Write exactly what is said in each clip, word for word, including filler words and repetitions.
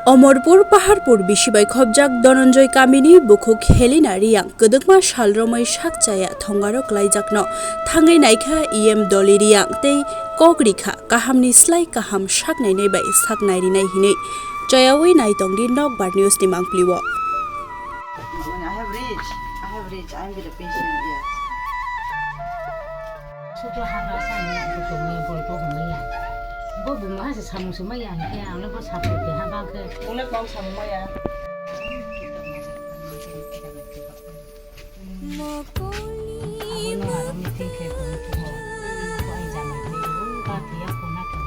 Omorpur Paharpur bisi bai khobjak Dhananjay kamini bukhuk Helena Riyang kwdwkma sal romwi sak chaya thongaro kwlaijakno thangwi naikha E M Dolly Riyang tei kok rikha kahamni slai kaham sak nainai bai sak nairinai hinwi. Chayawi naitongdi Nokbar News ni mangpli o. I have reached, I have reached, I am with the patient, yes. Sudo haba sani ang bo tongwi bol bo hwnwi ya. Bo buma se samung se maya hwnkhe ang le bo sapor keha ba khe. Ang le kok samung maya. Abono aro meeting khe bo mutugo. Bo ai jamai khe bo ba tiya kona khe.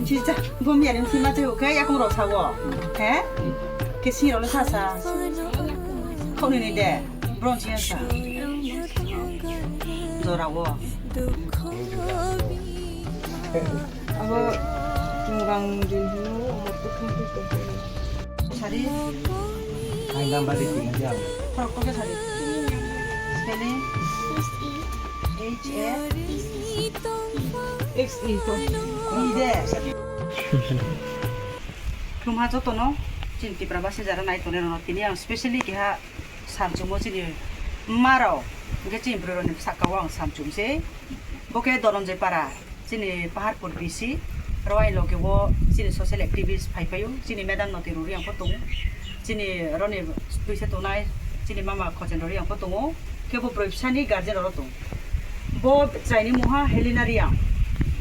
Nchi cha, bo miya ni nchi ma che, okay, yakung rok sawo. He? Ke si rok le sa sa. Khoni ni de. Bron chi sa. Jora wo. Abo tungang din hino, umur tu kan tu tu. Sari. Ai number di tinggal dia. Khorok kok sari. Spelling? H A. X E to. I de. Khulumha jotono, chini Tipra basi jara nai tongnai rokno tini ang specially keha samchungo chini mma rok, hwnkhe chini bwrwi rokni saka o ang samchung se. Bo khe Dhananjay Para, chini Paharpur B C, aro ai loge o chini social activist phai phaio, chini madam no twi rwrwi ang pho tongo, chini roni twisa tongnai, chini mama Khochendra rwi ang pho tongo, khe bo bwrwi bwsani guardian rok tong. Bo chwraini mungha Helena Riyang,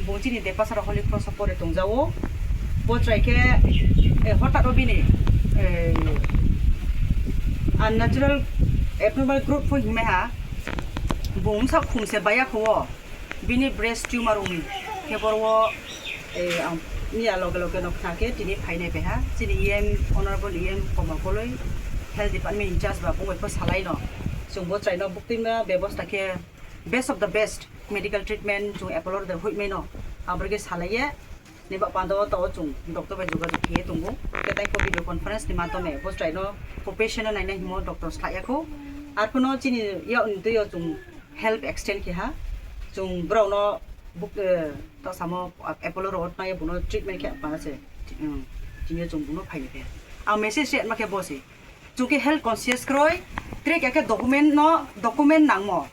bo chini Depasara Holy Cross o pore tongjao. Bo chwrai khe, eh, hotat o bini, eh, unnatural abnormal growth pho himai ha, bo wngsa khum se baya kho o. Bini breast tumor wngwi khe boro o, eh, ang miya loge loge no khna khe tini phainai paiha chini E M, Honorable E M Komal Koloi, Health Department in charge ba bungbai pho salai no. Chwng bo chwraino buktui ma bebosta khe best of the best medical treatment chwng Apollo rwda hoihmai no. Aboni khe salai ye ni ba pando to chwng doctor bai jogajog khe tongo. Khe tai ko video conference ni madhyome bo chwraino patient no nainai himo doctor slai ya kho. Ar phuno chini ya ni twi o chwng help extend khe ha. Chwng borok no buk, eh, ta samo Apollo rogo twnai bono treatment khe pana se. Hmm. Tini chwng bono phai khe. Ang message se ma khe bo se. Chwng khe health conscious kroi, tre khe khe document no, document nangmo.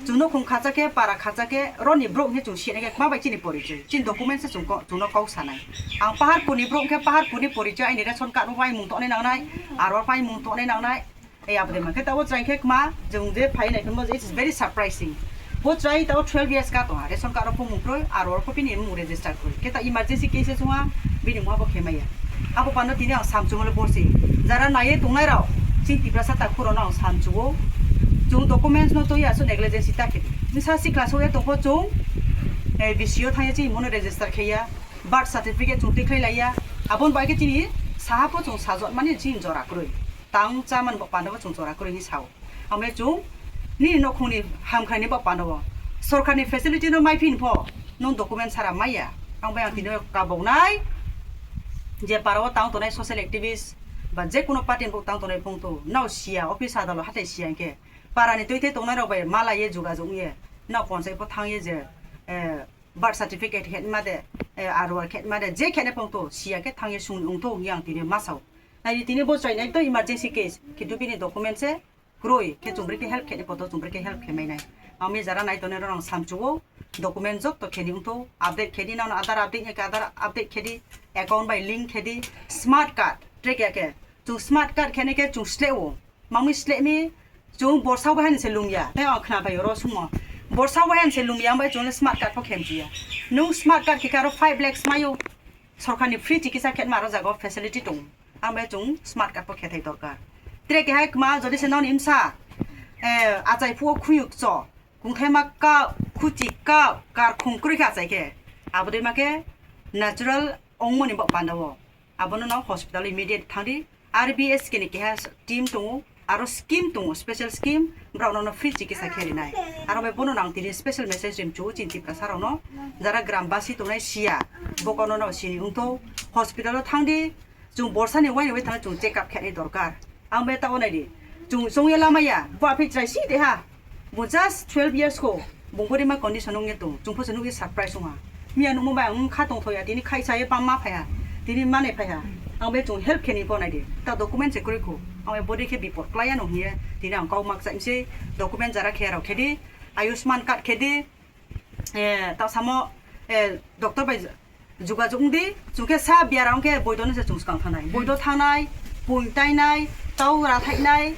Chwng no khung khacha khe, para khacha khe, roni borok ni chwng sini khe ma bai chini porichoi. Chini document se chwng ko, chwng no kok sanai. Ang Paharpur ni borok khe Paharpur ni porichoi, aini ration card no pai mung tongnai nangnai, aro pai mung tongnai nangnai. Ei, abo de ma khe tabo chwrai khe kma, chwng je phai nai khe mo, it is very surprising. Bo chwrai tabo twelve years ka tongha, ration card rok phumung kroi, aro rok pho bini mung register kroi. Khe ta emergency case chwngha, bini mungha bo khe maya. Abo pano tini ang samchung le borsi. Jara naiye tongnai rok, chini Tiprasa takhuk rok no ang samchung o. Chwng documents no twi aswk negligence ta khe. Bwsa sikla sokya tongkho chwng, eh, B C O thangya chini mung no register kheya. Birth certificate chwng twi khlai laiya. Aboni bai khe chini saha pho chwng sajwk mani chini jora kroi. Tang cha man bo panda bo chwng jora kwrwi hinwi sao. Ang bai chwng nini nokhungni hamkrai ni bo panda bo. Sorkarni facility no mai phin pho nwng document sara maya. Ang bai ang tini kaboknai je para o tang tongnai social activist ba je kuno party ni bo tang tongnai phung to. Nao siya office adalo hatai siya hinkhe para ni twi thai tongnai rok bai mala ye jogajog ye. Nao ponchai pho thang ye je, eh, birth certificate khe ma de, eh, R O R khe ma de, je khe ne phung to siya khe thang ye sung ung to hinwi ang tini ma sao. Nai di tini bo chwrai nai to emergency case, kintu bini document se kroi, khe chwng bwrwi khe help khe ni poto chwng bwrwi khe help khe mai nai. Ang mi jara nai tongnai rok ang samchung o, document jotto khe ni wng to, update khe di nang Aadhaar update ni khe Aadhaar update khe di, account bai link khe di, smart card, track ya khe, chwng smart card khe ni khe chwng sle o, mangwi sle mi, chwng borsa bai han se lung ya, tei ang khna bai oro sumo, borsa bai han se lung ya, ang bai chwng le smart card pho khe mchu ya, nwng smart card khe khe aro five lakhs mai o, sorkar ni free chikitsa khe ma aro jaga o facility tong. Ang bai chwng smart card pho khe thai dorkar. Tre kehai kma jodi se noni msa, eh, achai phuo khuyuk cho, kungthai ma ka, khuchi ka, kar khung kwrwi khe achai khe. Abo dei ma khe natural ongmoni bo panda o. Abono no hospital immediate thang di. R B S kini keha team tongo, aro scheme tongo, special scheme, borok no free chikitsa khe rinai. Aro bai bono nang tini special message rim chu chini Tiprasa rok no, jara gram basi tongnai siya, bokono no sini wngtho, hospital o thang di, Chwng borsani uaini bai thangna chwng check up khe ani dorkar. Ang bai tabo nai di. Chwng, chwng ya lama ya. Bo aphi chwrai si de ha. Bo just twelve years ko. Bo body ma condition wng ya tong. Chwng pho se nugwi surprise wng ha. Miya nungmo bai ang kha tong thoya. Tini khai sa ye pam ma phai ha. Tini mane phaiha. Ang bai chung help kheni pho naidi. Ta document se kwrwi khu. Ang bai body khe bipot klaiya no hiye. Tini ang kau mak chaimse document jara khe rok khedi. Ayushman card khedi. Eh, ta samo, eh, doctor bai jugajug wngdi. Chung khe sa biaram khe boido no se chung skang thanai. Boido thanai, pung tainai, tau ra thainai.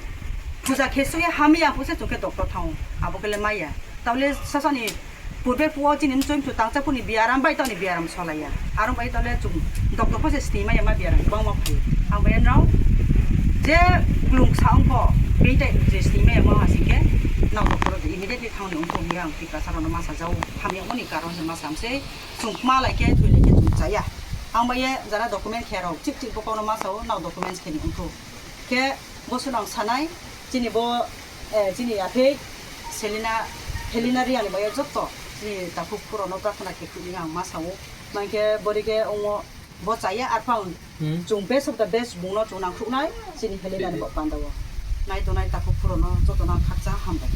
Puja khe sui hamya phu se chung khe doctor thang. Abo khe le maya. Taule sasani purbe puo chini mchoi mchu tangcha phuni biaram bai toni biaram solaiya. Aro bai tole chung doctor pho se sini maya ma biaram bang ma phu. Ang bai nrao je klung sa ongko beitai je sini maya ma hasike nao doctor de immediately thangni ongko hiya ang Tiprasa rokno masa jao hamya moni karon se masa amse chung kma lai khe thoi lai khe chung chaya. Ang bai ye jara document khe rok chik chik bo kono masa o nao documents khe ni ongko. Khe boso nang sanai chini bo, eh, chini aphei Selina, Helena Riani bai jotto chini takhuk purano prarthana khe khuni ang ma sao. Mankhe bori khe ongo bo chaya arphang Hmm. chung best of the best bungno chung nang khuknai chini Helena ni bo pandao. Nai to nai takhuk purano joto nang khakcha hambai.